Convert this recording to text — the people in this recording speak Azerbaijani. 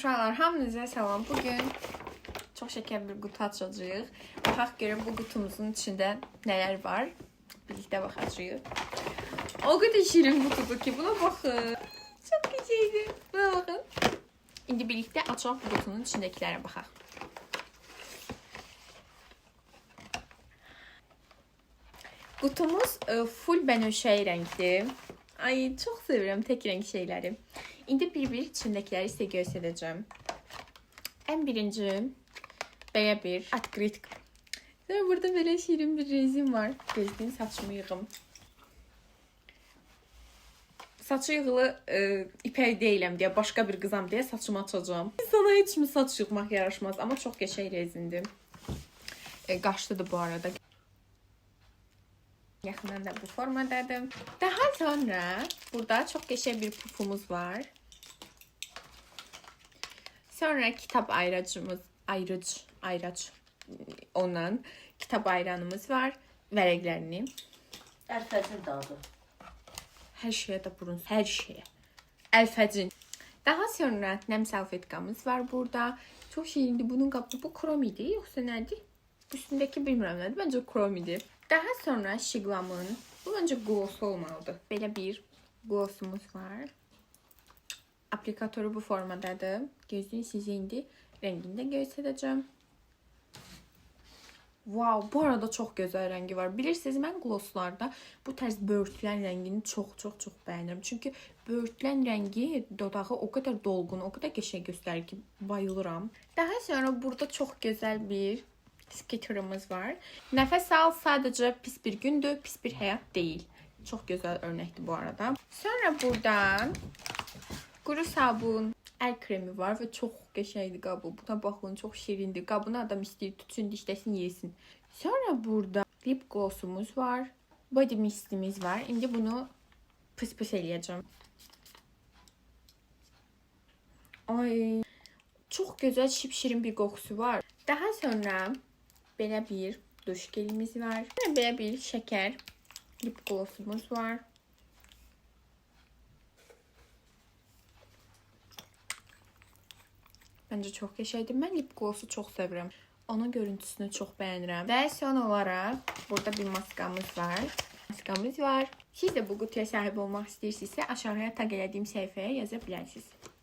Uşaqlar, hamınıza salam. Bugün çox şəkər bir qutu açacağıq. Baxaq görüm bu qutumuzun içində nələr var. Birlikdə baxacağıq. O qədər şirin qutudur ki, buna baxın. Çox qəşəngdir. Buna baxın. İndi birlikdə açaq bu qutunun içindəkilərə baxaq. Qutumuz full bənövşəyi rəngdir. Ay, çox sevirəm tək rəng şeyləri. İndi bir-bir içindəkiləri sizə göstərəcəm. Ən birinci belə bir atkritik. Sonra burada belə şirin bir rezin var. Gözləyin saçımı yığım. Saçı yığılı ipək deyiləm deyə, başqa bir qızam deyə saçımı açacağam. İnsana heç mi saç yığmaq yaraşmaz, amma çox qəşəng rezindir. Qaşlıdır bu arada. Yaxından da bu formadadır. Daha sonra burada çox qəşəng bir pufumuz var. Sonra kitap ayracımız, ayrac ondan kitap ayranımız var. Vərəqlərini. Əlfəzin dadı. Hər şeyə də burun, hər şeyə. Əlfəcin. Daha sonra nəm salfetkamız var burada. Çox şirindir bunun qabı. Bu krom idi yoxsa nədir? Üstündəki bilmirəm nədir. Məncə krom idi. Daha sonra şiqlamın. Bu məncə gloss olmalıdır. Belə bir glossumuz var. Aplikatoru bu formadadır. Gözləyin sizə indi rəngini də göstərəcəm. Wow, bu arada çox gözəl rəngi var. Bilirsiniz, mən glosslarda bu tərz böğürtülən rəngini çox bəyənirəm. Çünki böğürtülən rəngi dodağı o qədər dolğun, o qədər qəşəng göstərir ki, bayılıram. Daha sonra burada çox gözəl bir skitterımız var. Nəfəs al, sadəcə pis bir gündür, pis bir həyat deyil. Çox gözəl örnəkdir bu arada. Sonra buradan quru sabun, əl kremi var və çox qəşəngdir qabı. Buna baxın, çox şirindir. Qabını adam istəyir tutsun, dişləsin, yesin. Sonra burada lip glossumuz var. Body mistimiz var. İndi bunu pıs-pıs eləyəcəm. Ay, çox gözəl şipşirin bir qoxusu var. Daha sonra belə bir duş gelimiz var. Sonra belə bir şəkər lip glossumuz var. Məncə çox qəşəngdir. Mən lip glossu çox sevirəm. Onun görüntüsünü çox bəyənirəm. Və son olaraq burada bir maskamız var. Maskamız var. Siz də bu qutuya sahib olmaq istəyirsinizsə aşağıya taq elədiyim səhifəyə yaza bilərsiniz.